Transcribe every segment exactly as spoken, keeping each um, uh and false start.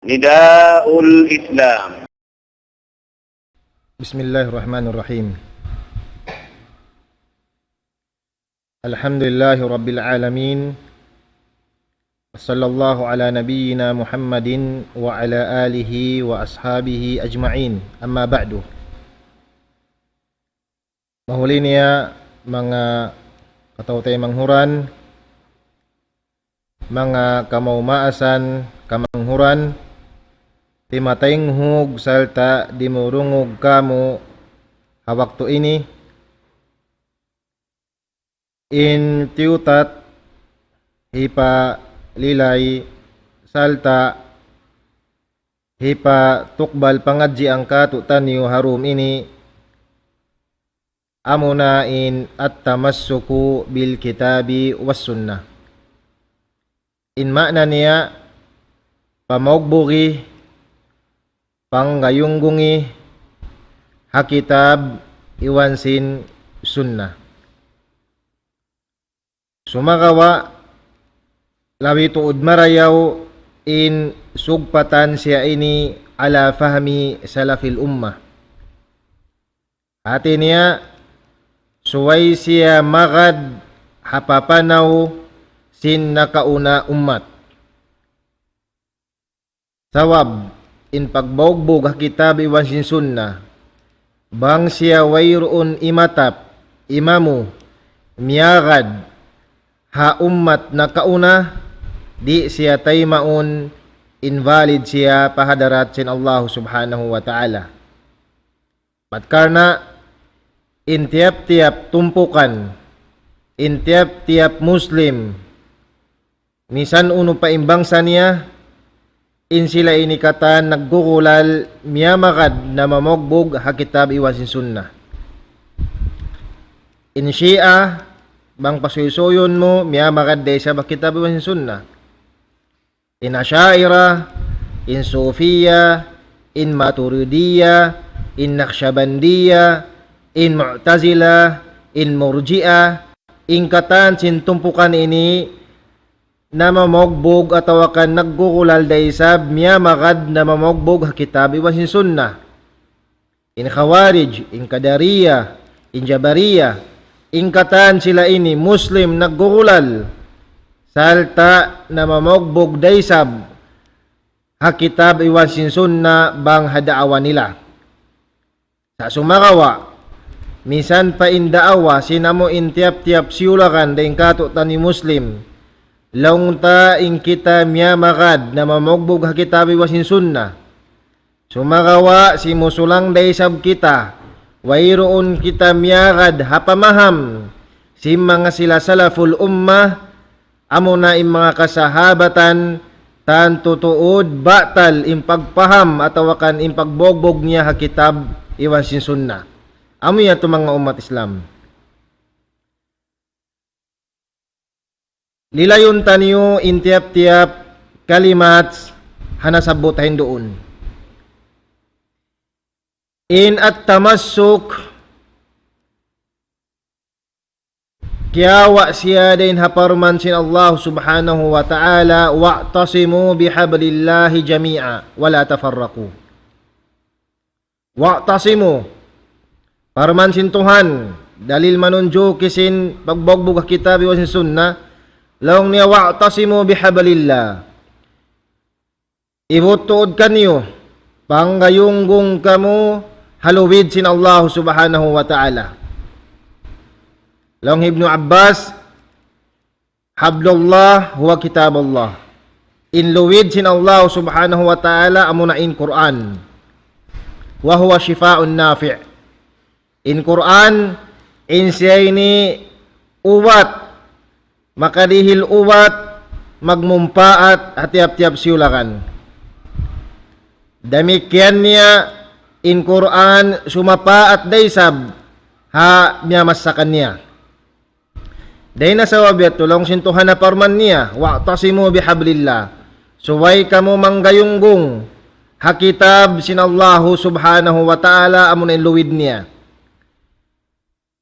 نداء الإسلام. بسم الله الرحمن الرحيم. الحمد لله رب العالمين. وصلى الله على نبينا محمد وعلى آله وأصحابه أجمعين. أما بعد. Mahuli niya manga kataw-taymanghuran, manga kamaas-maasan kamanghuran, timataynghug sarta' dimurungug kamu ha waktu ini, in tiyutat hipalilay sarta' hipatukbal pangadji' kātu'niyu ha dum ini, amuna in التمسك بالكتاب والسنة. In maana niya, pamaugbugi, panggayunggungi ha kitab iban sin sunnah. Sumagawa', labi tuud marayaw in sugpatan siya ini على فهم سلف الأمة. Hāti niya, subay siya magad ha papanaw sin nakauna ummat. Sabab, in pagbaugbug ha kitab iban sin sunnah, bang siya wayruun imatap, imamu, miyagad, ha ummat nakauna, di' siya taymaun, invalid siya pa hadarat sin Allah Subhanahu wa Ta'ala. Bat karna' in tiyap-tiyap tumpukan, in tiyap-tiyap Muslim, misan unu pa in bangsa niya, in sila ini katan naggugulal miyamagad na mamugbug ha kitab iban sin sunnah. In Shia, bang pasuysuyon mu, miyamagad da isab ha kitab iban sin sunnah. In Asha'ira, in Sufiya, in Maturidiya, in Naqshabandiya, in Mu'tazila, in Murji'a, in katan sin tumpukan ini, na mamugbug atawa kan naggugulal da isab miyamagad na mamugbug ha kitab iban sin sunnah. In Khawarij, in Qadariya, in Jabariya, in katan sila ini Muslim naggugulal, sarta' na mamugbug da isab ha kitab iban sin sunnah bang ha da'awa nila. Sa' sumagawa', misan pa in da'awa sin amu in tiyap-tiyap siyulakan dayn kātu'niyu Muslim, laung ta in kita miyamagad na mamugbug ha kitab iban sin sunnah. Sumagawa' simusulang da isab kita, wayruun kita miyagad ha pamaham sin manga sila salaful ummah, amuna in manga kasahabatan, tantu tuud batal in pagpaham atawa kan in pagbugbug niya ha kitab iban sin sunnah. Amu yadtu manga ummat Islam. Lilayun taniyu in tiyap-tiyap kalimat ha nasabbut hinduun. In at-tamassuk, kiyawa' siya dayn ha parman sin Allah Subhanahu wa Ta'ala, "Wa'tasimu bihablillahi jami'a wa la tafarraqu." Wa'tasimu. Parman sin Tuhan, dalil manunjuki sin pagbugbug ha kitab iban sin sunnah, laung niya, "Wa'tasimu bihablillah." Ibut tuud kaniyu, panggayunggung kamu ha luwid sin Allah Subhanahu wa Ta'ala. Laung Ibnu Abbas, "Hablullah huwa kitabullah." In luwid sin Allah Subhanahu wa Ta'ala amuna in Qur'an. "Wa huwa shifaa'un nafi'." In Qur'an, in siya ini ubat, makadihil ubat, magmumpaat ha tiyap-tiyap siyulakan. Damikkiyan niya, in Qur'an sumapaat da isab ha miyamassa kaniya. Dayn ha sabab yadtu laung sin Tuhan ha parman niya, "Wa'tasimu bihablillah." Subay kamu manggayunggung ha kitab sin Allahu Subhanahu wa Ta'ala amuna in luwid niya.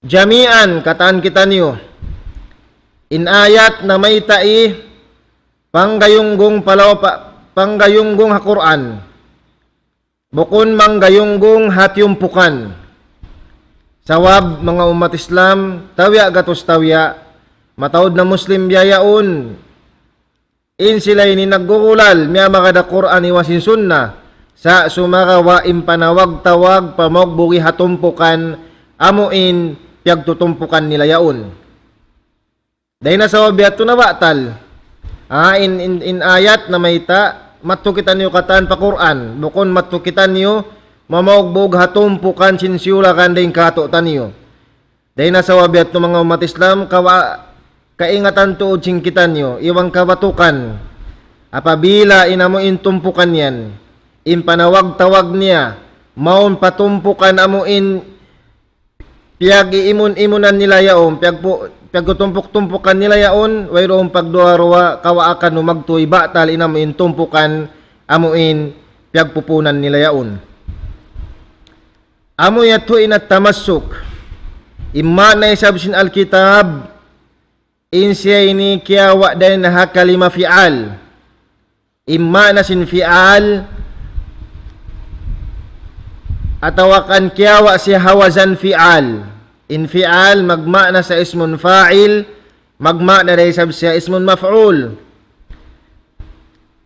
Jami'an, katan kitaniyu. In ayat namayta' panggayunggung pa law pa, panggayunggung ha Qur'an. Bukun manggayunggung ha tiyumpukan. Sabab, manga ummat Islam, tabiya' gatus tabiya', mataud na Muslim biya' yaun, in sila ini naggugulal, miyamagad ha Qur'an iban sin Sunnah, sa' sumagawa' in panawag-tawag pamugbugi ha tumpukan, amu in piyagtutumpukan nila yaun. Dayn ha sabab yadtu na batal. Ah, in, in, in ayat na mayta', madtu kitaniyu katan pa Qur'an. Bukun madtu kitaniyu mamaugbug ha tumpukan sin siyulakan dayn kātu'niyu. Dayn ha sabab yadtu manga ummat Islam, kawa-, kaingatan tuud sin kitaniyu, iban kabatukan. Apabila in amu in tumpukan yan, in panawag-tawag niya, mawn pa tumpukan amu in piyag-iimun-imunan nila yaun, piyagpu-, piyagtumpuk-tumpukan nila yaun, wayruun pagduwa-ruwa, kawaakan nu magtuy batal in amu in tumpukan, amu in piyagpupunan nila yaun. Amu yadtu in at-tamassuk. In maana isab sin Alkitab, in siya ini kiyawa' dayn ha kalima fi'al. In maana sin fi'al, atawa kan kiyawa' siya ha wazan fi'al. In fi'al, magmaana sa ismun fa'il, magmaana da isab siya ismun maf'ul.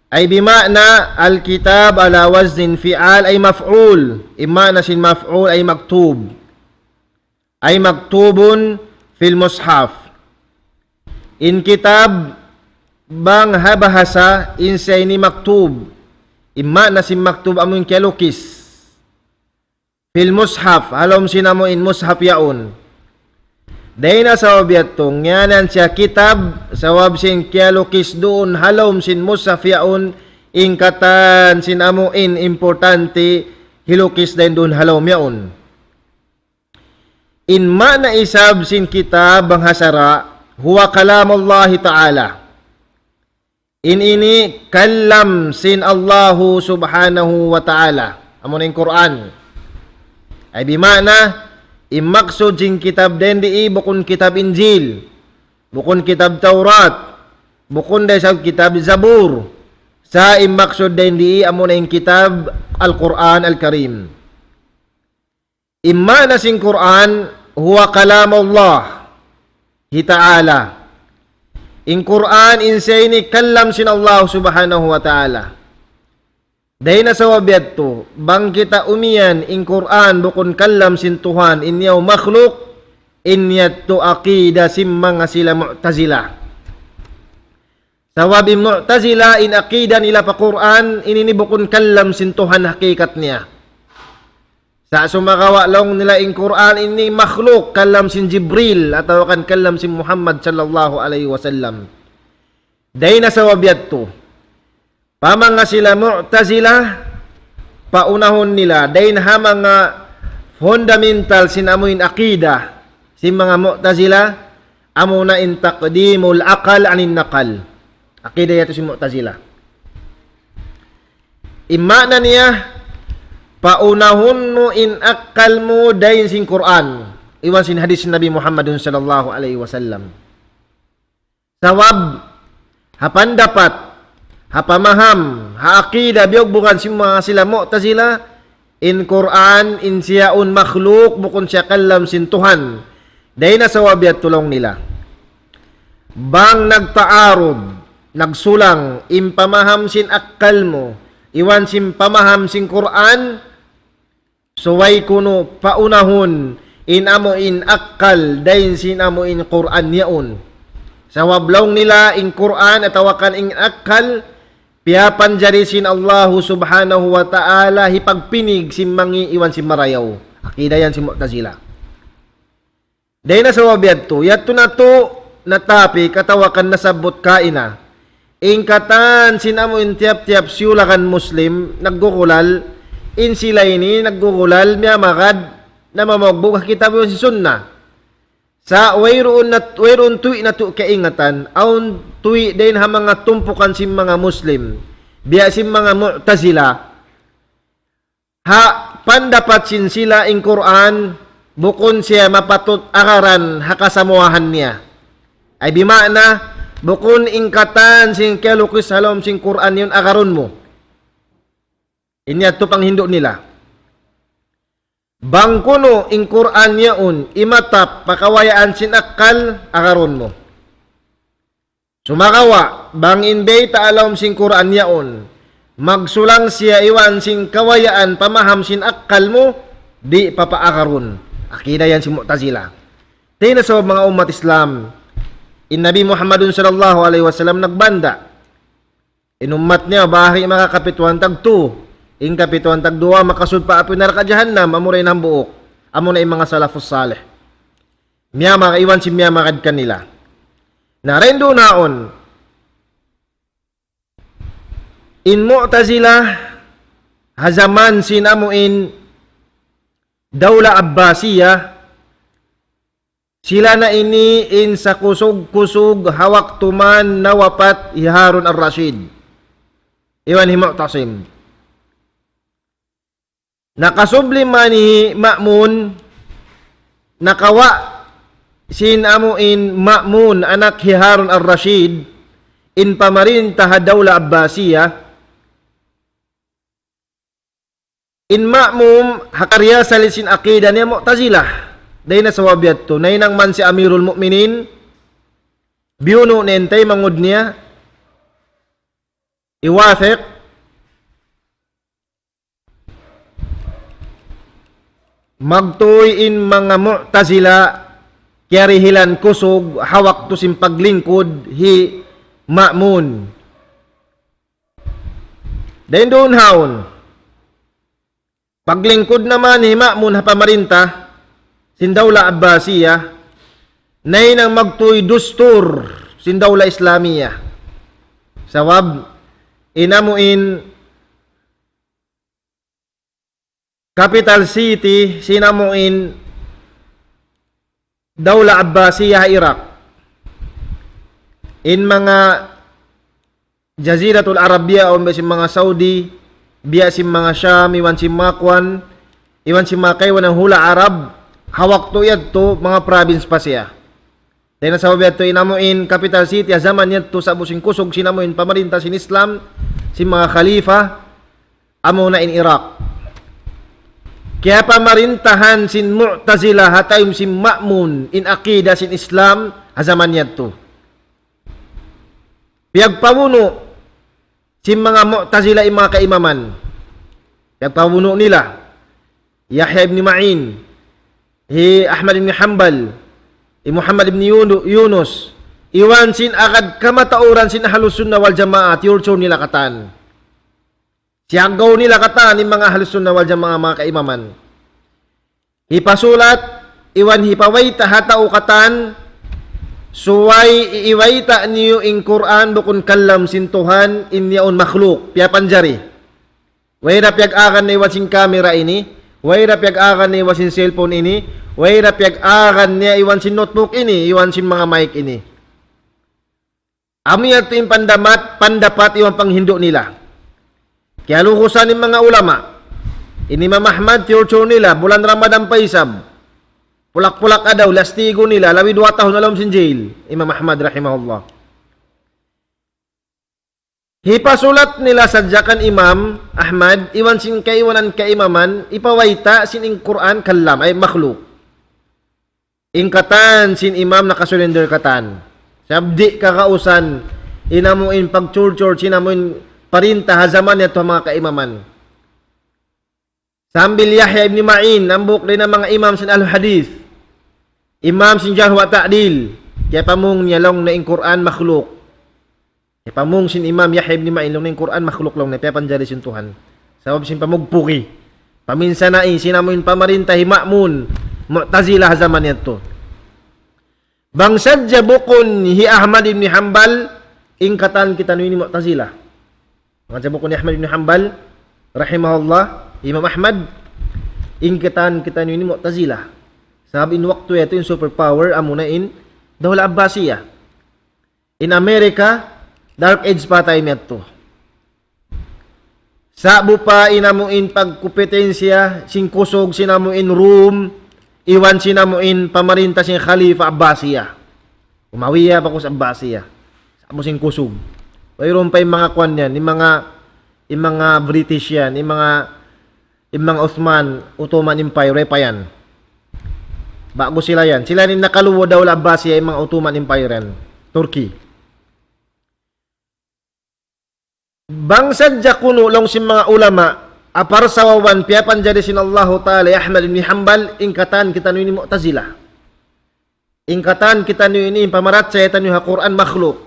Ay bima'na, al-kitab ala waznin fi'al ay maf'ul. In maana sin maf'ul ay maktub. Ay maktubun fil mushaf. In kitab bang ha bahasa in siya ini maktub. In maana sin maktub amu in kiyalukis. Fil mushaf, ha lawm sin amu in mushaf yaun. Dayn ha sabab yadtu, ngiyanan siya kitab, sabab sin kiyalukis duun ha lawm sin mushaf yaun, in katan sin amu in importante hilukis dayn duun ha lawm yaun. In maana isab sin kitab bang ha sara', huwa kalamullahi ta'ala. In ini kalam sin Allahu subhanahu wa ta'ala. Amu na in Qur'an. Ay bima'na, in maksud sin kitab dayn di bukun kitab Injil, bukun kitab Taurat, bukun da isab kitab Zabur. Sa' in maksud dayn di amu na in kitab Al-Qur'an Al-Karim. In maana sin Qur'an, huwa kalamullah ta'ala. In Qur'an, in siya ini kalam sin Allah subhanahu wa ta'ala. Dayn ha sabab yadtu, bang kita umiyan in Qur'an bukun kalam sin Tuhan, in yaun makhluk, in yadtu aqida sin manga sila Mu'tazila. Sabab in Mu'tazila in aqida nila pa Qur'an, in ini bukun kalam sin Tuhan hakikat niya. Sa' sumagawa' laung nila in Qur'an ini makhluk, kalam sin Jibril, atawa kan kalam sin Muhammad sallallahu alayhi wasallam. Dayn ha sabab yadtu, pa manga sila Mu'tazila, paunahun nila, dayn ha manga fundamental sin amu in aqida, sin manga Mu'tazila, amu na in taqdimul aqal anin naqal. Aqida yadtu sin Mu'tazila. In maana niya, paunahun mu in akal mu dayn sin Qur'an, iban sin hadis Nabi Muhammadun sallallahu alayhi wasallam. Sabab, ha pandapat, ha pamaham, ha aqida, biyugbugan sin manga sila Mu'tazila, in Qur'an, in siya yaun makhluk, bukun siya kalam sin Tuhan. Dayn ha sabab yadtu laung nila. Bang nagtaarud, nagsulang, in pamaham sin akal mu, iban sin pamaham sin Qur'an, subay kunu' paunahun in amu in akal dayn sin amu in Qur'an yaun. Sabab laung nila in Qur'an atawa kan in akal, piyapanjari sin Allahu subhanahu wa ta'ala hipagpinig sin mangi' iban sin marayaw. Aqida yan sin Mu'tazila. Dayn ha sabab yadtu, yadtu natu' na topic atawa kan nasabbut kaina. In katan sin amu in tiyap-tiyap siyulakan Muslim, naggugulal, in sila ini, naggugulal, miyamagad, namamaugbug ha kitab iban sin sunnah. Sa' wayruun nat-, wayruun tuwi' natu' kaingatan, awn tuwi' dayn ha manga tumpukan sin manga Muslim, biya' sin manga Mu'tazila, ha pandapat sin sila in Qur'an, bukun siya mapatut agaran ha kasamuwahan niya. Ay bima'na, Bukun in katan sin kiyalukis ha lawm sin Qur'an yaun agarun mu. In yadtu panghindu' nila. Bang kunu' in Qur'an yaun imatap pa kawayaan sin akkal, agarun mu. Sumagawa', bang in bayta' ha lawm sin Qur'an yaun magsulang siya iban sin kawayaan pamaham sin akkal mu, di' papaagarun. Akida yan sin Mu'tazila. Dayn ha sabab manga ummat Islam, in Nabi Muhammadun sallallahu alayhi wasallam nagbanda'. In ummat niya, bahari' makakapituan tagtu. In kapituan tagduwa, makasud pa api narka' jahannam, amura in hambuuk. Amuna in manga salafus salih. Miyamar-, iban sin miyamagad kanila. Na dayn duun haun, in Mu'tazila, ha jaman sin amu in Dawla Abbasiya, sila na ini in sakusug-kusug ha waktu man nawapat hi Harun ar-Rashid. Iban hi Mu'tasim. Nakasubli man hi Ma'mun, nakawa' sin amu in Ma'mun, anak hi Harun ar-Rashid, in pamarinta ha Dawla Abbasiya. In Ma'mun, ha kariyasali sin akida niya Mu'tazila. Dayn ha sabab yadtu, nahinang man siya Amirul Mu'minin, biyunu' niya in taymanghud niya, hi Wathiq, magtuy in manga Mu'tazila, kiyarihilan kusug, ha waktu sin paglingkud, hi Ma'mun. Dayn duun haun, paglingkud naman hi Ma'mun ha pamarinta sin Dawla Abbasiya, nahinang magtuy dustur sin Dawla Islamiya. Sabab, in amu in capital city sin amu in Dawla Abbasiya ha Iraq. In manga Jaziratul Arabia, awn biya' sin manga Saudi, biya' sin manga Sham, iban sin manga kuwan, iban sin manga kaibanan hula' Arab, ha waktu yadtu manga province pa siya. Dayn ha sabab yadtu in amu in capital city ha jaman yadtu sa'bu sin kusug sin amu in pamarinta sin Islam, sin manga khalifa, amuna in Iraq. Kiyapamarintahan sin Mu'tazila ha time sin Ma'mun in akida sin Islam ha jaman yadtu. Piyagpabunu' sin manga Mu'tazila in manga kaimaman. Piyagpabunu' nila Yahya ibn Ma'in, hi Ahmad ibn Hanbal, hi Muhammad ibn Yunu-, Yunus, iban sin agad kamatauran sin Ahlus Sunnah wal Jamaah, tiyurchur nila katan. Siyaggaw nila katan in manga Ahlus Sunnah wal Jamaah manga kaimaman. Hipasulat, iban hipabayta' ha tau katan, subay ibayta' niyu in Qur'an bukun kalam sin Tuhan, in yaun makhluk, piyapanjari. Way da piyag-agan niya iban sin camera ini, way da piyag-agan niya iban sin cellphone ini, way da piyag-agan niya iban sin notebook ini, iban sin manga mic ini. Amu yadtu in pandamat, pandapat iban panghindu' nila. Kiyalugusan in manga ulama. In Imam Ahmad, tiyurchur nila, bulan Ramadan pa isab. Pulak-pulak adlaw, lastigu nila, labi duwa tahun ha lawm sin jail. Imam Ahmad rahimahullah. Hipasulat nila sadja kan Imam Ahmad, iban sin kaibanan kaimaman, hipabayta' sin in Qur'an kalam, ay makhluk. In katan sin imam nakasurrender katan. Sabab di' kagausan, in amu in pagchurchur, sin amu in parinta ha jaman yadtu ha manga kaimaman. Sambil Yahya ibn Ma'in, hambuuk dayn ha manga imam sin Ahlul Hadith. Imam sin Jarh wa Ta'dil. Kiyapamung niya laung niya in Qur'an makhluk. Kiyapamung sin Imam Yahya ibn Ma'in laung niya in Qur'an makhluk laung niya, piyapanjari sin Tuhan. Sabab sin pamugpugi. Paminsanai sin amu in pamarinta hi Ma'mun, Mu'tazila ha jaman yadtu. Bang sadja bukun hi Ahmad ibn Hanbal, in katan kitaniyu ini Mu'tazila. Bang sadja bukun hi Ahmad ibn Hanbal, rahimahullah, Imam Ahmad, in katan kitaniyu ini Mu'tazila. Sabab in waktu yadtu in superpower, amuna in Dawla Abbasiya. In America, Dark Age pa time yadtu. Sa'bu pa in amu in pagkumpitensya, sin kusug, sin amu in Rome, iban sin amu in pamarinta sin Khalifa Abbasiya. Umawiya pa ku sa Abbasiya. Amu sin kusug. Wayruun pa in manga kuwan yan, in manga, in manga British yan, in manga, in manga Osman, Ottoman Empire, way pa yan. Ba'gu sila yan. Sila in nakaluwa Dawla Abbasiya, in manga Ottoman Empire yan. Turkey. Bang sadja kunu' laung sin manga ulama, apar sawaban piyapanjari sin Allahu Ta'ala hi Ahmad ibn Hanbal, in katan kitaniyu ini Mu'tazila. In katan kitaniyu ini, in pamarachaya taniyu ha Qur'an makhluk.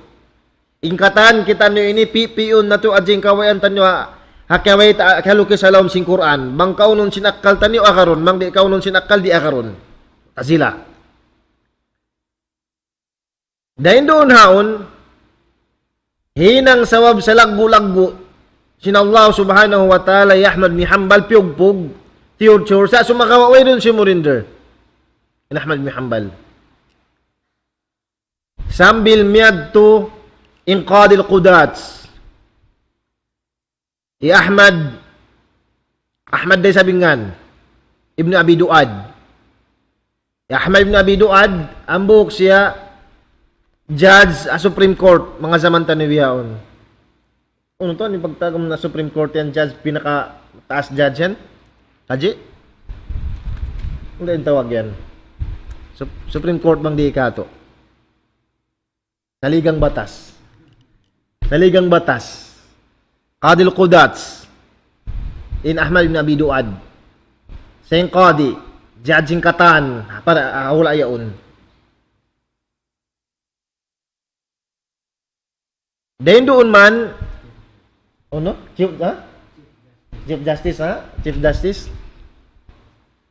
In katan kitaniyu ini, pi-, pi'un natu' adjing kawayan taniyu ha, ha kaway ta-, kalukis ha lawm sin Qur'an. Bang kaunun sin akkal taniyu agarun, bang di' kaunun sin akkal di' agarun. Mu'tazila. Dayn duun haun, hinang sabab sa laggu'-laggu' sin Allah Subhanahu wa Ta'ala hi Ahmad bin Hanbal piyugpug, torture, sa' sumagawa' way duun sumurrender in Ahmad bin Hanbal. Sambil miyadtu in Qadil Qudat. Hi Ahmad, Ahmad da isab in ngan, Ibn Abi Du'ad. Hi Ahmad ibn Abi Du'ad, hambuuk siya judge ha Supreme Court, manga jaman taniyu bihaun. Unu tuwan, in pagtawag na Supreme Court yan, judge, pinakataas judge yan? Kaji? Unu in tawag yan? Sup-, Supreme Court bang di' katu'? Saligang batas. Saligang batas. Qadil Qudat. In Ahmad ibn Abi Du'ad. Sa' in qadi, judge in katan, para, ah, hula' yaun. Dayn duun man, unu? Chief, ha? Chief Justice, ha? Chief Justice.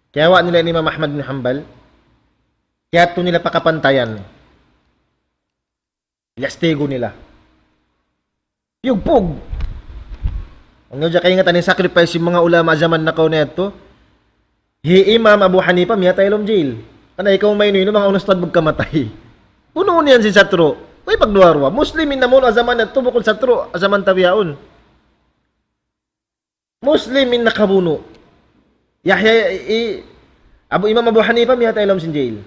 Kiyawa' nila in Imam Ahmad bin Hanbal. Kiyadtu nila pa kapantayan. Liyastigu nila. Piyugpug. Ang nyo dyan kaingatan in sacrifice sin manga ulama jaman nakauna yadtu. Hi Imam Abu Hanifa miyatay ha lawm jail. Karna' ikaw maynu-maynu manga ustad magkamatay. Bunuun yan sin satru'. Way pagduwa-ruwa. Muslim in namunu' ha jaman yadtu bukun satru' ha jaman ta bihaun. Muslim in nakabunu'. Yahya, i-, Abu, Imam Abu Hanifa miyatay ha lawm sin jail.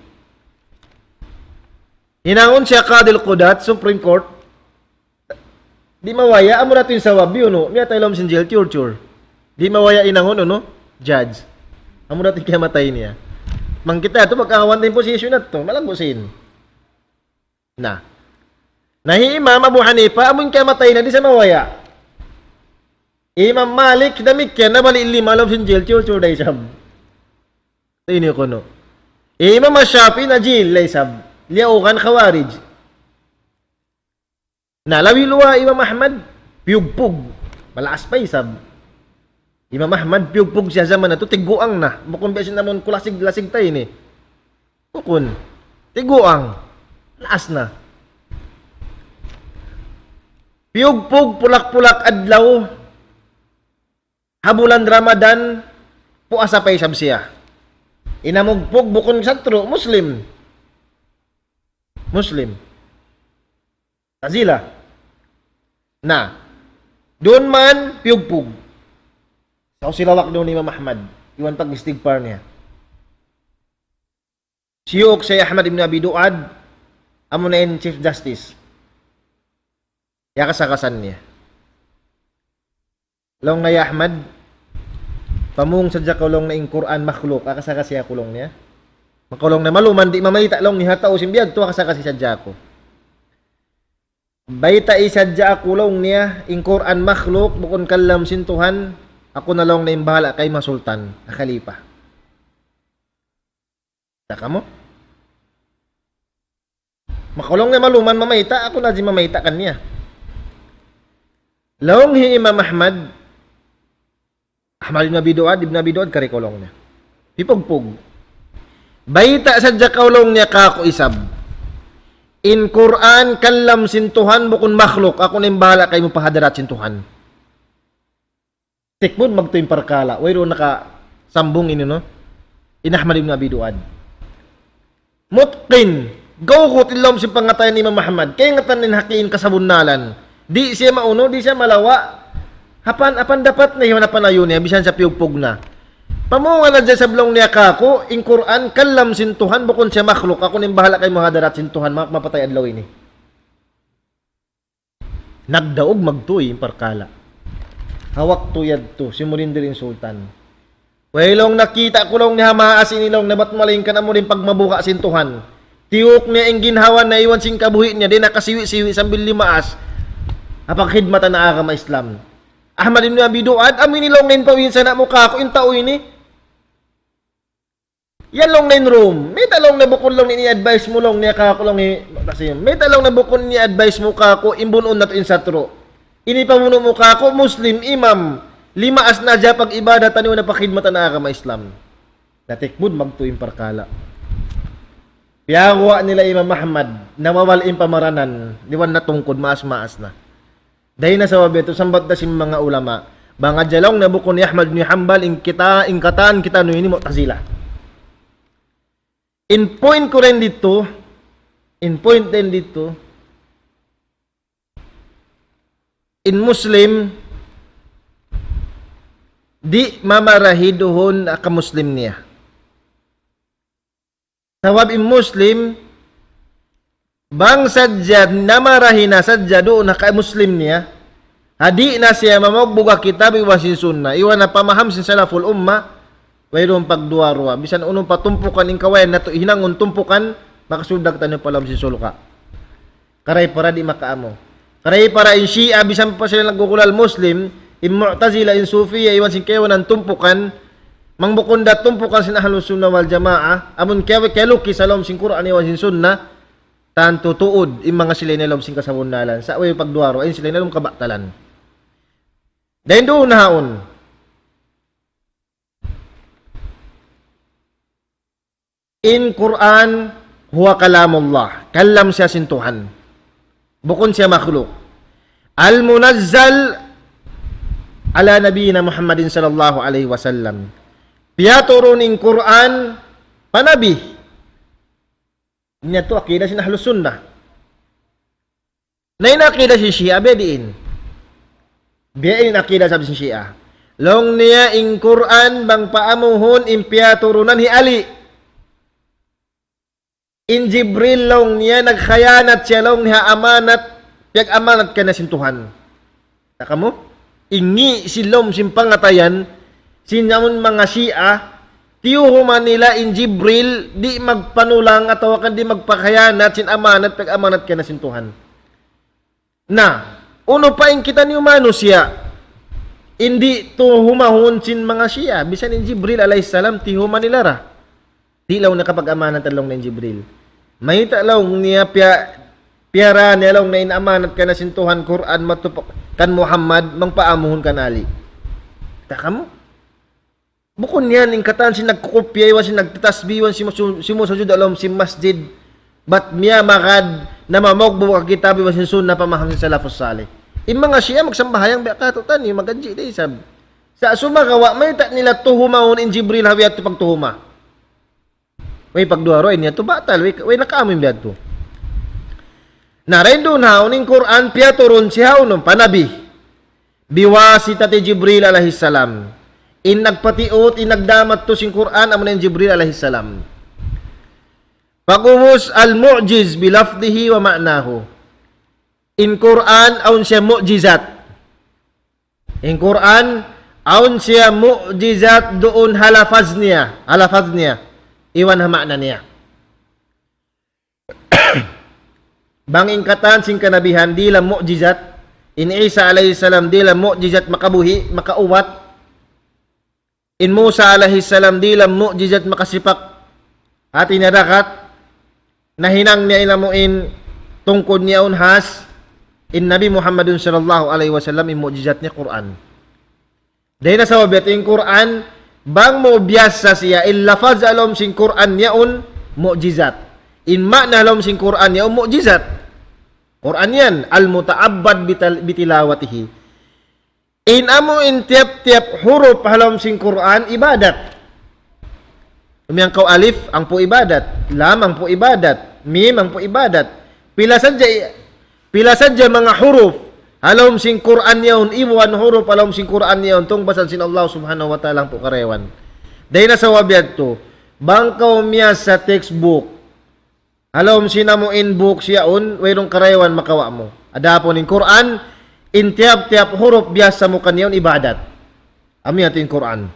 Hinangun siya Qadil Qudat, Supreme Court. Di' mabaya', amura tuud in sabab, unu, miyatay ha lawm sin jail, torture. Di' mabaya' hinangun, unu, judge. Amura tuud in kiyamatay niya. Bang kita yadtu, pagkahawan ta in position yadtu, malaggu' sin. Na. Na hi Imam Abu Hanifa, amu in kiyamatay niya, di' sa mabaya'. Imam Malik, damikkiyan, nabali' lima ha lawm sin jail, torture da isab. Ini kunu'. Imam Shafi'i na jail da isab. Liyaugan Khawarij. Na labi luwa Imam Ahmad, piyugpug. Malaas pa isab. Imam Ahmad, piyugpug siya jaman yadtu, tiguang na. Bukun biya' sin amun kulasig-lasig ta ini. Bukun. Tiguang. Laas na. Piyugpug pulak-pulak adlaw. Ha bulan Ramadan, puasa pa isab siya. In namugpug bukun satru', Muslim. Muslim. Mu'tazila. Na, duun man, piyugpug. Sa' usilawak duun Imam Ahmad. Iban pag-istigfar niya. Siyuuk siya hi Ahmad ibn Abi Du'ad, amuna in Chief Justice. Iyakasakasan niya. Laung niya, "Ya Ahmad, pamung sadja kaw," laung niya, "in Qur'an makhluk, akasakasi aku," laung niya. Maka laung niya, "Maluman di' mamayta'," laung niya, "ha tau sin biya' yadtu, akasakasi sadja aku." "Baytai sadja aku," laung niya, "in Qur'an makhluk, bukun kalam sin Tuhan, aku na," laung niya, "in bahala' kaymu ha sultan, ha khalifa." Sa' kamu? Maka laung niya, "Maluman mamayta', aku na di' mamayta' kaniya." Laung hi Imam Ahmad, Ahmad ibn Abi Du'ad, ibn Abi Du'ad, kari kaw laung niya. Piyugpug. "Bayta' sadja kaw," laung niya, "kāku' isab. In Qur'an, kalam sin Tuhan, bukun makhluk. Aku na in bahala' kaymu pa hadarat sin Tuhan." Tikmud magtuy in parkala'. Wayruun nakasambung ini, no? In Ahmad ibn Abi Du'ad. Mutqin. Gawgut in lawm sin pangatayan ni Imam Ahmad. Kaingatan in haki in kasabunnalan. Di' siya maunu, di' siya malawa'. Apan, apan dapat na iyan, apan ayaw niya, bisan siya piyugpug na. "Pamungan na sadja isab," laung niya, "kāku', in Qur'an, kalam sin Tuhan, bukun siya makhluk. Aku na in bahala' kaymu ha hadarat sin Tuhan, ma-, mapatay adlaw ini." Nagdaug magtuy in parkala'. Ha waktu yadtu, simurrender in sultan. Way laung, nakita' ku laung niya ha maas ini laung niya, bat malayngkan amu in pagmabuga' sin Tuhan. Tiyuk niya in ginhawa niya iban sin kabuhi' niya, di' na kasiwi'-siwi' sambil limaas ha pagkhidmat ha agama Islam. Ahmad ibn Abi Du'ad, amu ini laung niya in pawinsana' mu kāku' in tau ini. Yan laung niya in Rome. Mayta' laung niya bukun laung niya ini advice mu laung niya kāku' laung niya, kasi, mayta' laung niya bukun ini advice mu kāku' in bunun natu' in satru'. Ini pamunu' mu kāku', Muslim, imam, limaas na hadja pag-ibadat taniyu na pagkhidmat ha agama Islam. Natikmud magtuy in parkala'. Piyaguwa' nila Imam Ahmad, namawal in pamaranan, iban natungkud, maas-maas na. Dayn ha sabab yadtu, sambat da sin manga ulama, bang hadja laung niya bukun hi Ahmad bin Hanbal, in kita, in katan kitaniyu ini Mu'tazila. In point ku dayn didtu, in point dayn didtu, in Muslim, di' mamarahi duun ha ka-Muslim niya. Sabab in Muslim, bang sadja namarahi na sadja duun ha ka-Muslim niya, ha di' na siya mamugbuga kitab iban sin sunna, iban na pamaham sin salaful umma, wayruun pagduwa-ruwa. Misan unu pa tumpukan in kawayan natu' hinangun tumpukan, makasud da kitaniyu pa lawm sin surga'. Karay para di' makaamu. Karay para in Shia, bisan pa sila naggugulal Muslim, in Mu'tazila, in Sufiya, iban sin kaibanan tumpukan, bang bukun da tumpukan sin Ahlus Sunnah wal Jamaah, amun kaya, kaya lukis ha lawm sin Qur'an iban sin Sunnah, tantu tuud, in manga sila ini ha lawm sin kasabunnalan. Sa' way pagduwa-ruwa, in sila ini ha lawm kabatalan. Dayn duun na yaun. In Qur'an huwa kalamullah, kalam siya sin Tuhan. Bukun siya makhluk. Al-munazzal ala nabiyyina Muhammadin sallallahu alayhi wasallam. Piyaturun in Qur'an pa Nabi. Ini yadtu akida sin Ahlus Sunnah. Na in akida sin Shia, biya' diin? Biya' in akida sab sin Shia. Laung niya in Qur'an bang paamuhun in piyaturunan hi Ali. In Jibril laung niya nagkhiyanat siya laung niya ha amanat, piyag-amanat kaniya sin Tuhan. Na kamu? Ini sin lawm sin pangatayan, sin amun manga Shia, tiyuhuma nila in Jibril, di' magpanulang atawa kan di' magpakhiyanat sin amanat, piyag-amanat kaniya sin Tuhan. Na, unu pa in kitaniyu manusiya', in di' tuhumahun sin manga Shia, misan in Jibril alayhis salam, tiyuhuma nila ra. Di' laung niya kapag-amanatan laung niya in Jibril. Mayta' laung niya piya-, piyara niya laung niya in amanat kaniya sin Tuhan, Qur'an, matup-, kan Muhammad, bang paamuhun kan Ali. Ta kamu? Bukun yan, in katan sin nagkukupya, iban sin nagtatasbih, iban sin musu-, sin musujud ha lawm sin masjid. Bat miyamagad na mamugbu' ha kitab iban sin sunnah pamaham sin salafus salih. In manga Shia magsambahayang biya' katu' taniyu, magadji' da isab. Sa' sumagawa', mayta' nila tuhumahun in Jibril ha biya' yadtu pagtuhuma. Way pagduwa-ruwa, in yadtu batal, way, way nakaamu in biya' yadtu. Na, dayn duun ha yaun in Qur'an piyaturun siya ha unu, pa Nabi. Biwasitati Jibril alayhis salam. In nagpatiut, in nagdamat tu sin Qur'an, amuna in Jibril alayhis salam. Pag'ubus al-mu'jiz bilafdihi wa ma'nahu. In Qur'an, awn siya mu'jizat. In Qur'an, awn siya mu'jizat duun ha lafaz niya, ha lafaz niya, iban ha ma'na niya. Bang in katan sin kanabihan, dihilan mu'jizat, in Isa alayhis salam, dihilan mu'jizat makabuhi', makaubat, in Musa alayhis salam, dihilan mu'jizat makasipak hati niya dagat, nahinang niya in amu in tungkud niya yaun has, in Nabi Muhammadun sallallahu alayhi wasallam, in mu'jizat niya Qur'an. Dayn ha sabab yadtu in Qur'an, bang mu biyasa siya, in lafaz ha lawm sin Qur'an yaun mu'jizat. In ma'na ha lawm sin Qur'an yaun mu'jizat. Qur'an yan, al-muta'abbad bital-, bitilawatihi. In amu in tiyap-tiyap huruf ha lawm sin Qur'an ibadat. Umiyan kaw alif, hangpu' ibadat. Lam, hangpu' ibadat. Mim, hangpu' ibadat. Pila sadja i-, pila sadja manga huruf ha lawm sin Qur'an yaun, iban huruf ha lawm sin Qur'an yaun, tungbasan sin Allah Subhanahu wa Ta'ala hangpu' karayawan. Dayn ha sabab yadtu, bang kaw miyasa textbook, ha lawm sin amu in books yaun, wayruun karayawan makawa' mu. Adapun in Qur'an, In tiyap-tiyap huruf biya' samukan yaun ibadat. Amu yadtu in Qur'an.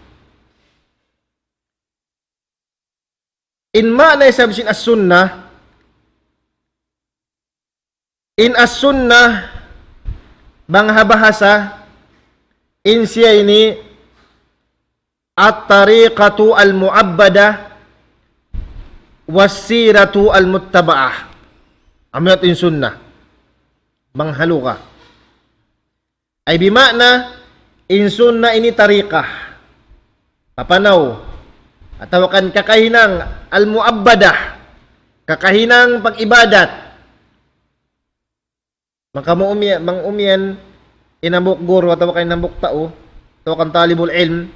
In ma'na isab sin as-sunnah, in as-sunnah, bang ha bahasa, in siya ini, at-tariqatu al-mu'abbada, was-siratu al-muttaba'ah. Amu yadtu in sunnah. Bang ha lugha. Ay bima'na, in sunnah ini tariqah. Papanaw. Atawa kan kakahinang al-mu'abbadah. Kakahinang pag-ibadat. Maka mu umiya-, bang umiyan, in hambuuk guru atawa kan in hambuuk tau, atawa kan talibul ilm,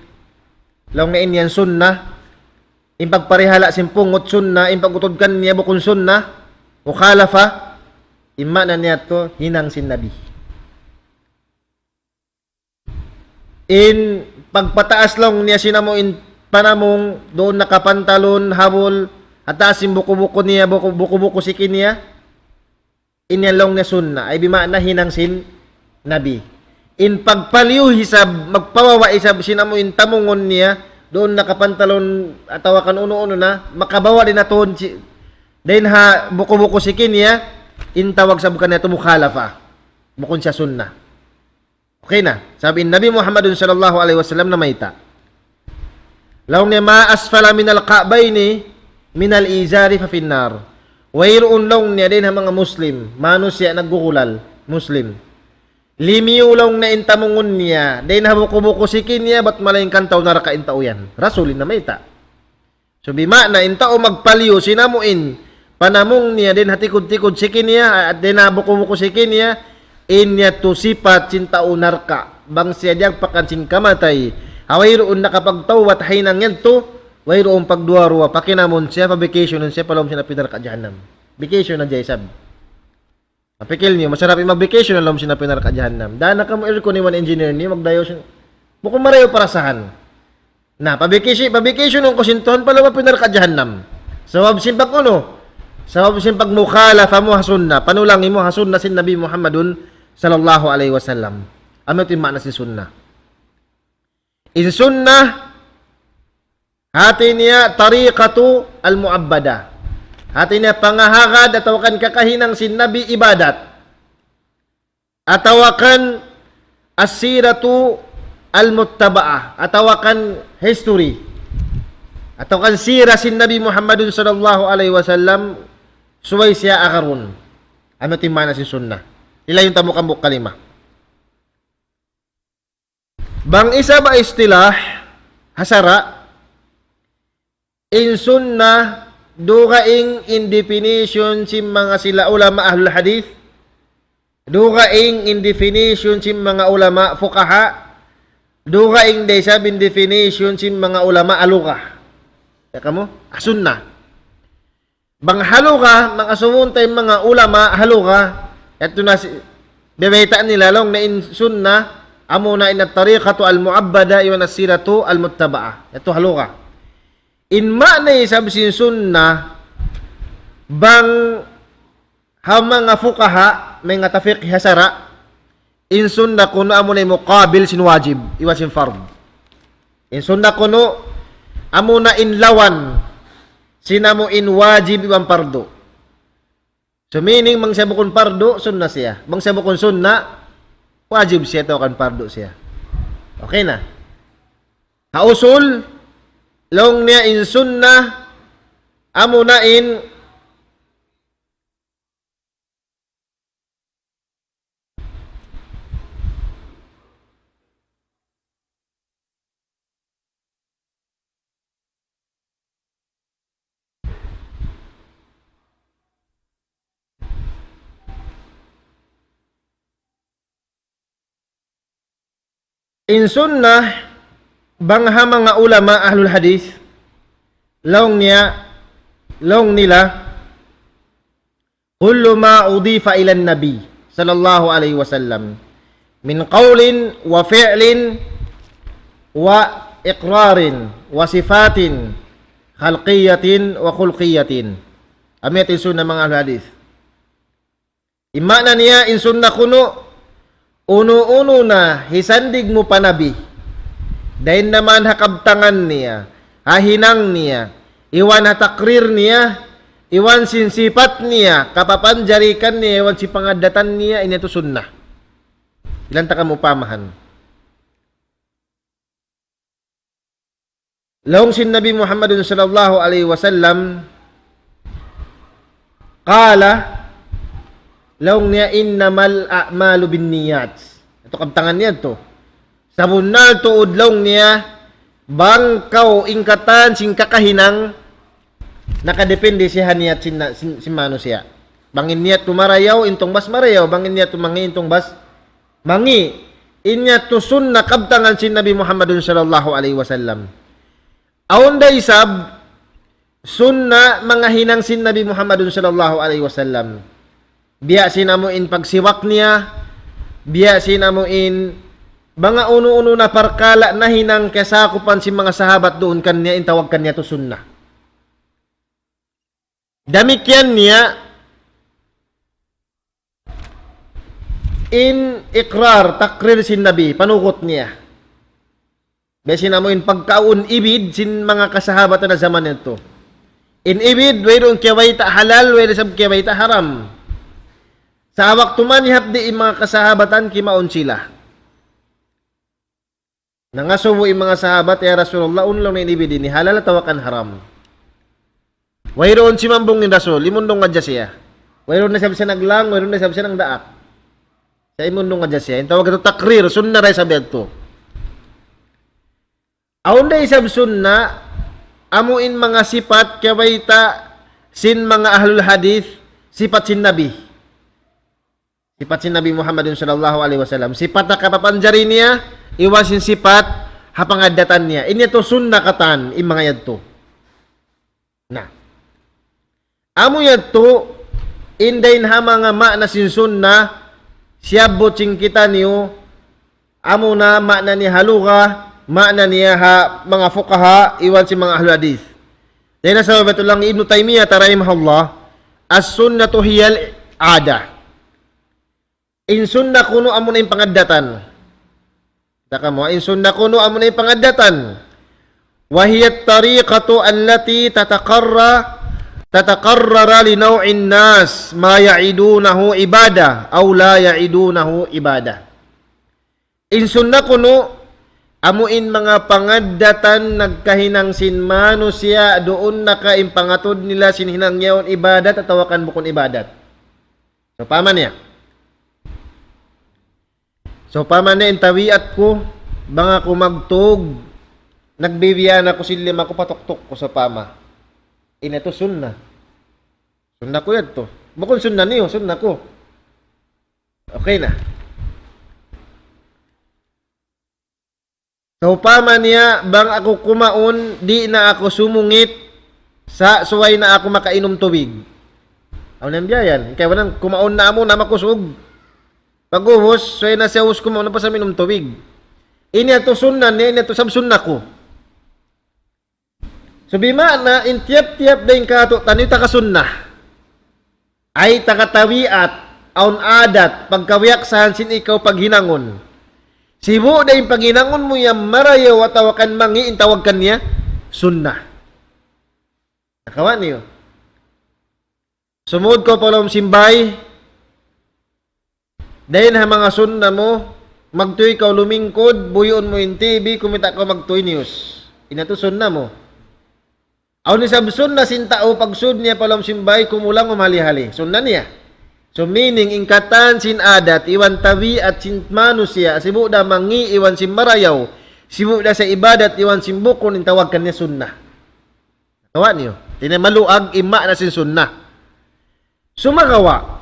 laung niya in yan sunnah, in pagparihala' sin pungut sunnah, in pag-utud kaniya bukun sunnah, mukhalafa, in ma'na niya yadtu, hinang sin Nabi. In pagpataas laung niya sin amu in panamung, duun nakapantalun, habul, ha taas sin buku-buku niya, buku, buku-buku siki niya, in yan laung niya sunnah, ay bima'na hinang sin Nabi. In pagpaliyu isab, magpababa' isab sin amu in tamungun niya, duun nakapantalun atawa kan unu-unu na, makababa' dayn ha tuhud si-, dayn ha buku-buku siki niya, in tawag isab kaniya yadtu mukhalafa. Bukun siya sunnah. Okay na. Sabab in Nabi Muhammadun sallallahu alayhi wasallam namayta'. Laung niya, "Ma asfala minal ka'bayni minal izari fa finnar." Wayruun laung niya dayn ha manga Muslim, manusiya' naggugulal, Muslim. Limiyu laung niya in tamungun niya, dayn ha buku-buku siki niya, bat malaingkan tau narka' in tau yan. Rasul in namayta'. So, bima'na, in tau magpaliyu, sin amu in panamung niya, dayn ha tikud-tikud siki niya, ah, dayn ha buku-buku siki niya, in yadtu sipat sin tau narka'. Bang siya diyagpakan sin kamatay, ha wayruun nakapagtawbat ha hinang yadtu, wayruun pagduwa-ruwa, pakinamun siya, pa-vacation siya, pa lawm sin api narka' jahannam. Vacation na jay isab. Pikil niyu, masarap in mag-vacation ha lawm sin api narka' jahannam. Daan na kamu aircon iban engineer niyu, magdayaw sin. Bukun marayaw parasahan. Na, pa-vacation, pa-vacation ku sin Tuhan pa lawm api narka' jahannam. Sabab sin pag-unu? Sabab sin pagmukhalafa mu ha sunnah. Panulangi mu ha sunnah sin Nabi Muhammadun sallallahu alayhi wasallam. Amu yadtu in ma'na sin sunnah. In sunnah, hati niya tariqatu al-mu'abbada. Hati niya pangahagad atawa kan kakahinang sin Nabi ibadat. Atawa kan as-siratu al-muttaba'ah. Atawa kan history. Atawa kan sira sin Nabi Muhammadun sallallahu alayhi wasallam subay siya agarun. Amu yadtu in ma'na sin sunnah. Ilayu ta hambuuk-hambuuk kalima. Bang isab ha istilah, ha sara', in sunnah, dugaing in definition sin manga sila ulama ahlul hadith, dugaing in definition sin manga ulama fuqaha, dugaing da isab in definition sin manga ulama ha lugha. Ya kamu? Ha sunnah. Bang ha lugha, manga sumunta in manga ulama ha lugha, yadtu na si-, biyabayta' nila laung niya in sunnah, amuna in at-tariqatu al-mu'abbada iban as-siratu al-muttaba'ah. Yadtu ha lugha. In ma'na isab sin sunnah, bang ha manga fuqaha, manga tafiqh ha sara', in sunnah kunu' amuna in muqabil sin wajib, iban sin fard. In sunnah kunu' amuna in lawan sin amu in wajib iban pardu. So meaning, bang siya bukun pardu, sunnah siya. Bang siya bukun sunnah, wajib siya atawa kan pardu siya. Okay na. Ha usul, laung niya in sunnah, amuna in In sunnah, bang ha manga ulama ahlul hadith, laung niya, laung nila, كل ما أضيف إلى النبي صلى الله عليه وسلم من قول وفعل وإقرار وصفات خلقية وخلقية. Amu yadtu in sunnah manga ahlul hadith. In ma'na niya, in sunnah kunu', unu-unu na hisandig mu pa Nabi, dayn naman ha kabtangan niya, ha hinang niya, iban ha takrir niya, iban sin sipat niya, kapapanjarihan niya, iban sin pangaddatan niya, ini yadtu sunnah. Ilan ta kamu pamahan? Laung sin Nabi Muhammadun sallallahu alayhi wasallam, qala, laung niya, "Innamal a'malu binniyat." Yadtu kabtangan niya yadtu. Sabunnal tuud laung niya, bang kaw in katan sin kakahinang, nakadepende siya ha niyat sin, sin, sin manusiya'. Bang in niyat tu marayaw, in tungbas marayaw, bang in niyat tu mangi', in tungbas mangi'. Ini yadtu sunnah kabtangan sin Nabi Muhammadun sallallahu alayhi wasallam. Awn da isab sunnah manga hinang sin Nabi Muhammadun sallallahu alayhi wasallam. Biya' sin amu in pagsiwak niya, biya' sin amu in manga unu-unu na parkala' nahinang kasakupan sin manga sahabat duun kaniya, in tawag kaniya yadtu sunnah. Damikkiyan niya in iqrar, takrir sin Nabi, panukut niya. Biya' sin amu in pagkaun ibid sin manga kasahabatan ha jaman yadtu. In ibid, wayruun kiyabayta' halal, wayruun isab kiyabayta' haram. Sa' waktu manihap di in manga kasahabatan, kimaun sila. Nangasubu in manga sahabat, "Ya Rasulullah, unu laung niya in ibid ini, halal atawa kan haram?" Wayruun simambung in Rasul, imundung hadja siya. Wayruun na isab siya naglang, wayruun na isab siya nagdaak. Sa' imundung hadja siya. In tawag yadtu takrir, sunnah da isab yadtu. Awn da isab sunnah, amu in manga sipat kabayta' sin manga ahlul hadith, sipat sin Nabi. Sipat sin Nabi Muhammadun sallallahu alayhi wasallam. Sipat ha kapapanjari niya, iban sin sipat ha pangaddatan niya. Ini yadtu sunnah katan, in manga yadtu. Na. Amu yadtu, in dayn ha manga maana sin sunnah, siyabbut sin kitaniyu, amu na maana niya ha lugha, maana niya ha manga fuqaha, iban sin manga ahlul hadith. Dayn ha sabab yadtu laung hi Ibnu Taymiyyah rahimahullah, "As-sunnatu hiyal 'adah." In sunnah kunu' amuna in pangaddatan. Kita' kamu, in sunnah kunu' amuna in pangaddatan. وهي الطريقة التي تتقرر، تتقرر لنوع الناس ما يعدونه عبادة أو لا يعدونه عبادة. In sunnah kunu', amu in manga pangaddatan nagkahinang sin manusiya', duun na ka in pangatud nila sin hinang yaun ibadat atawa kan bukun ibadat. Sawpama niya. Sawpama niya in tabiat ku, bang aku magtūg, nagbibiya' na aku sin lima ku, patuktuk ku sawpama. Ini yadtu sunnah. Sunnah ku yadtu. Bukun sunnah niyu, sunnah ku. Okay na. Sawpama niya, bang aku kumaun, di' na aku sumungit, sa' subay na aku makainum tubig. Awn na biya' yan. Kaya wanan, kumaun na amu na makusug. Pag-ubus, subay na siya ubus kumaun, na pa sa minum tubig. Ini yadtu sunnah niya, ini yadtu sab sunnah ku. So, bima'na, in tiyap-tiyap dayn kātu'niyu taga sunnah. Ay taga tabiat, awn adat, pagkabiyaksahan sin ikaw paghinangun. Sibu' da in paghinangun mu yan marayaw atawa kan mangi', in tawag kaniya sunnah. Nakawa' niyu. Sumūd kaw pa lawm sin bāy, dayn ha manga sunnah mu, magtuy kaw lumingkud, buyuun mu in TV, kumita' kaw magtuy news. Ini yadtu sunnah mu. Awn isab sunnah sin tau pagsūd niya pa lawm sin bāy, kumulang humali-hali. Sunnah niya. So meaning, in katan sin adat, iban tabiat sin manusiya', sibu' da mangi' iban sin marayaw, sibu' da sa ibadat iban sin bukun, in tawag kaniya sunnah. Kawa' niyu. Ini maluag in maana sin sunnah. Sumagawa',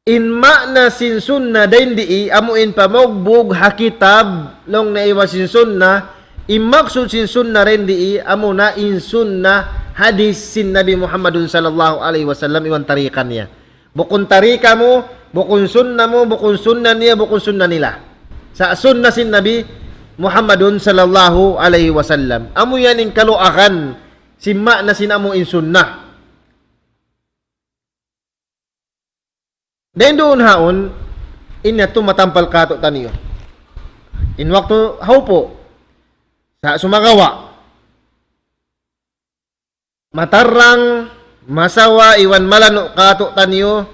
in maana sin sunnah dayn dii, amu in pamugbug ha kitab, laung niya iban sin sunnah, in maksud sin sunnah dayn dii, amu na in sunnah hadith sin Nabi Muhammadun sallallahu alayhi wasallam iban tariqa niya. Bukun tariqa mu, bukun sunnah mu, bukun sunnah niya, bukun sunnah nila. Sa' sunnah sin Nabi Muhammadun sallallahu alayhi wasallam. Amu yan in kaluagan sin maana sin amu in sunnah. Dayn duun haun, In yadtu matampal kātu'niyu. In waktu hawpu'. Sa' sumagawa'. Matarrang, masawa, iban malanu' kātu'niyu,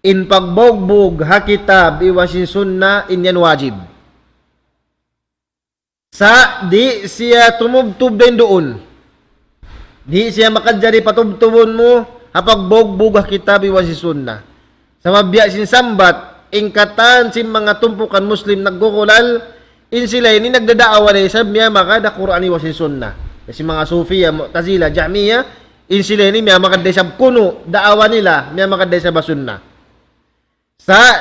in pagbugbug ha kitab iban sin sunna, in yan wajib. Sa' di' siya tumubtub dayn duun. Di' siya makajari patubtubun mu, ha pagbugbug ha kitab iban sin sunna. Sabab biya' sin sambat, in katan sin manga tumpukan Muslim naggugulal, in sila ini nagdadaawa da isab miyamagad ha Qur'an iban sin Sunna. Sin manga Sufiya, Mu'tazila, Jahmiya, in sila ini miyamagad da isab kunu', daawa nila, miyamagad da isab ha Sunna. Sa',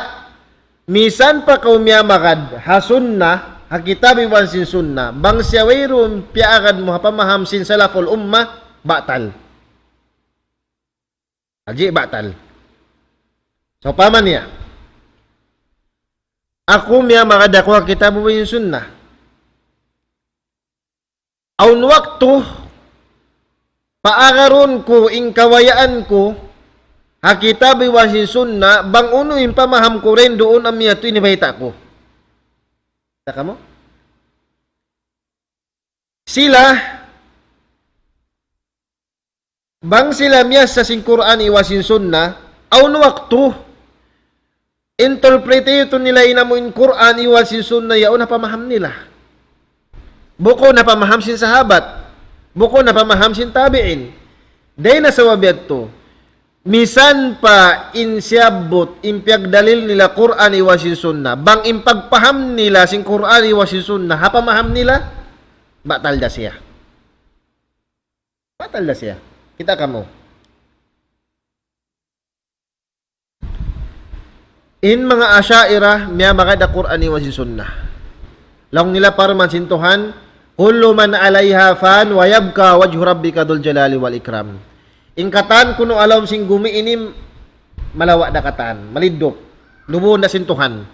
misan pa kaw miyamagad ha Sunna, ha kitab iban sin Sunna, bang siya wayruun piyaagad mu ha pamaham sin salaful ummah, batal. Haji batal. Sawpama niya, aku miyamagad aku ha kitab iban sin sunna. Awn waktu, paagarun ku in kabayaan ku, ha kitab iban sin sunna, bang unu in pamaham ku dayn duun amu yadtu in bayta' ku. Kita' kamu? Sila, bang sila miyasa sin Qur'an iban sin Sunna, awn waktu, interpretation nila in amu in Qur'an iban sin Sunna yaun ha pamaham nila. Bukun ha pamaham sin sahabat. Bukun ha pamaham sin tabi'in. Dayn ha sabab yadtu, misan pa in siyabbut, in piyagdalil nila Qur'an iban sin Sunna. Bang in pagpaham nila sin Qur'an iban sin Sunna, ha pamaham nila, batal da siya. Batal da siya. Kita' kamu. In manga Asha'ira, miyamagad ha Qur'an iban sin Sunna. Laung nila parman sin Tuhan, كل من عليها فان ويبقى وجه ربك ذو الجلال والإكرام. In katan kunu' ha lawm sin gumi ini malawa' da katan, maliddup. Lubuhun da sin Tuhan.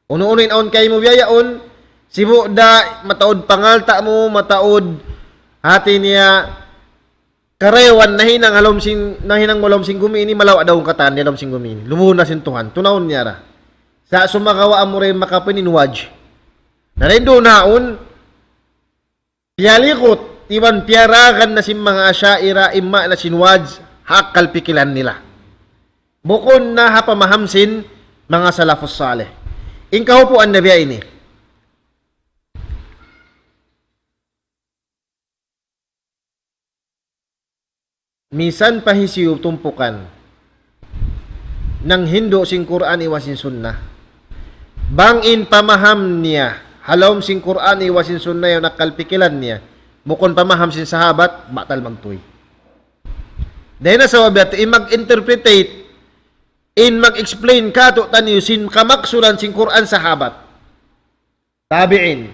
Unu-unu in awn kaymu biya' yaun, sibu' da mataud pangalta' mu, mataud hati niya karayawan nahinang ha lawm sin, nahinang mu ha lawm sin gumi ini, malawa' da in katan ha lawm sin gumi ini. Lubuhun na sin Tuhan, tunawun niya ra. Sa' sumagawa' amura in makapin in wajh. Na dayn duun haun, piyalikut, iban piyaragan na sin manga Asha'ira, in maana sin wajh, ha akkal pikilan nila. Bukun na ha pamaham sin manga salafus salih. In kahupuan na biya' ini. Misan pa hisiyu tumpukan nanghindu' sin Qur'an iban sin Sunna. Bang in pamaham niya, ha lawm sin Qur'an iban sin Sunna yaun akkal pikilan niya, bukun pamaham sin sahabat, batal magtuy. Dayn ha sabab yadtu, in mag-interpretate, in mag-explain kātu'niyu sin kamaksuran sin Qur'an sahabat. Tabi'in.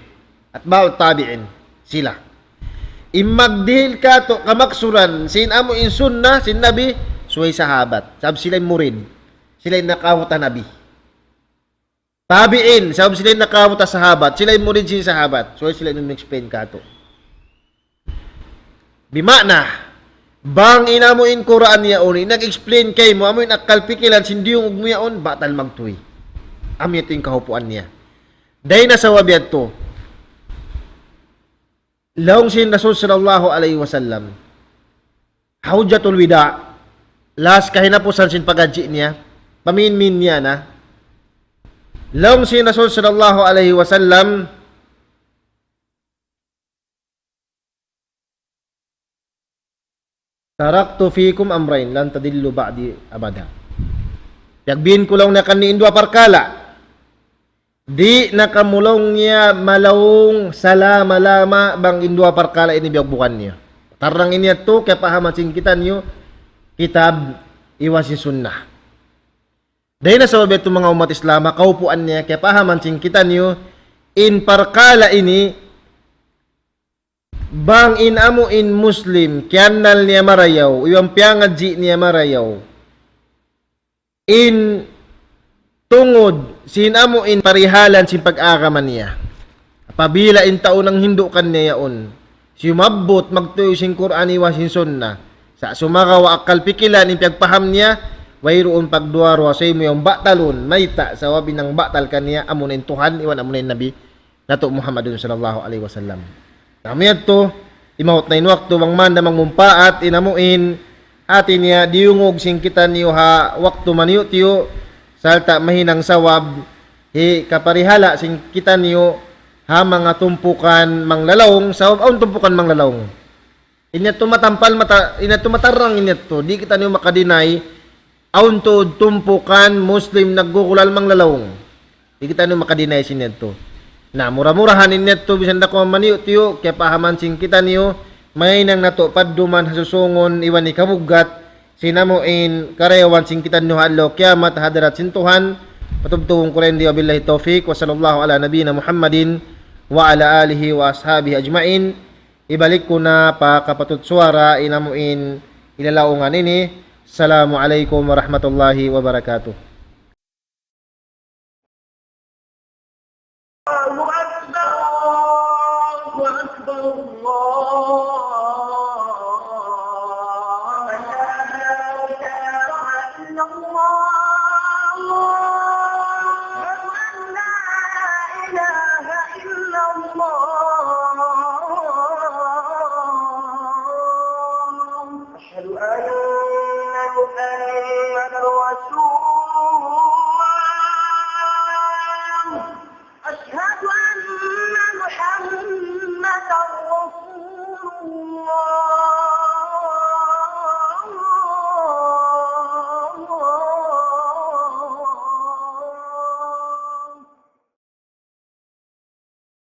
Atba'ut tabi'in. Sila. In magdihil kātu' kamaksuran sin amu in sunna sin Nabi, subay sahabat. Sabab sila in murid. Sila in nakaabut ha Nabi. Tabi'in, sabab sila in nakaabut ha sahabat. Sila in murid sin sahabat. Subay sila in explain kātu'. Bima'na, bang in amu in Qur'an yaun, in nag-explain kaymu, amu in akkal pikilan sin diyungug mu yaun, batal magtuy. Amu yadtu in kahupuan niya. Dayn ha sabab yadtu, laung sin Rasul sallallahu alayhi wasallam, Hujjatul Wida', last kahinapusan sin paghaji niya, paminmin niya na. Laung sin Rasul sallallahu alayhi wasallam, تركت فيكم أمرين لن تضلوا بعدي أبدا. Piyagbin ku laung niya kaniyu in duwa parkala'. Di' na kamu laung niya malaung salama-lama bang in duwa parkala' ini biyugbugan niyu. Tarrang ini yadtu, kiyapahaman sin kitaniyu, kitab iban sin sunnah. Dayn ha sabab yadtu manga ummat Islam, ha kaupuan niya, kiyapahaman sin kitaniyu, in parkala' ini, bang in amu in Muslim, kiyannal niya marayaw, iban piyangadji' niya marayaw, in tungud sin amu in parihalan sin pag-agama niya. Apabila in tau nanghindu' kaniya yaun, simabbut magtuy sin Qur'an iban sin Sunnah, sa' sumagawa' akkal pikilan in piyagpaham niya, wayruun pagduwa-ruwa sa imu yan batalun, mayta', sabab in nangbatal kaniya, amuna in Tuhan, iban amuna in Nabi natu' Muhammadun sallallahu alayhi wasallam. Na amu yadtu, imahut na in waktu bang man da mangmumpaat, in amu in, hati niya diyungug sin kitaniyu ha waktu maniyu'-tiyu', sarta' mahinang sabab, hikaparihala' sin kitaniyu ha manga tumpukan manglalaung, sabab awn tumpukan manglalaung. In yadtu matampal, mata-, in yadtu matarrang in yadtu. Di' kitaniyu maka-deny, awn tuud tumpukan Muslim naggugulal manglalaung. Di' kitaniyu maka-deny sin yadtu. Na, mura-murahan in yadtu, misan da kuman maniyu'-tiyu', kiyapahaman sin kitaniyu, mahinang natu' padduman ha susungun iban hikabuggat, sin amu in karayawan sin kitaniyu ha adlaw kiyamat ha hadarat sin Tuhan. Patubtubun ku ra in di, وبالله التوفيق، وصلى الله على نبينا محمد وعلى آله وأصحابه أجمعين. Hibalik ku na pa kapatut suwara in amu in hilalaungan ini. السلام عليكم ورحمة الله وبركاته. الله أكبر، الله أكبر، الله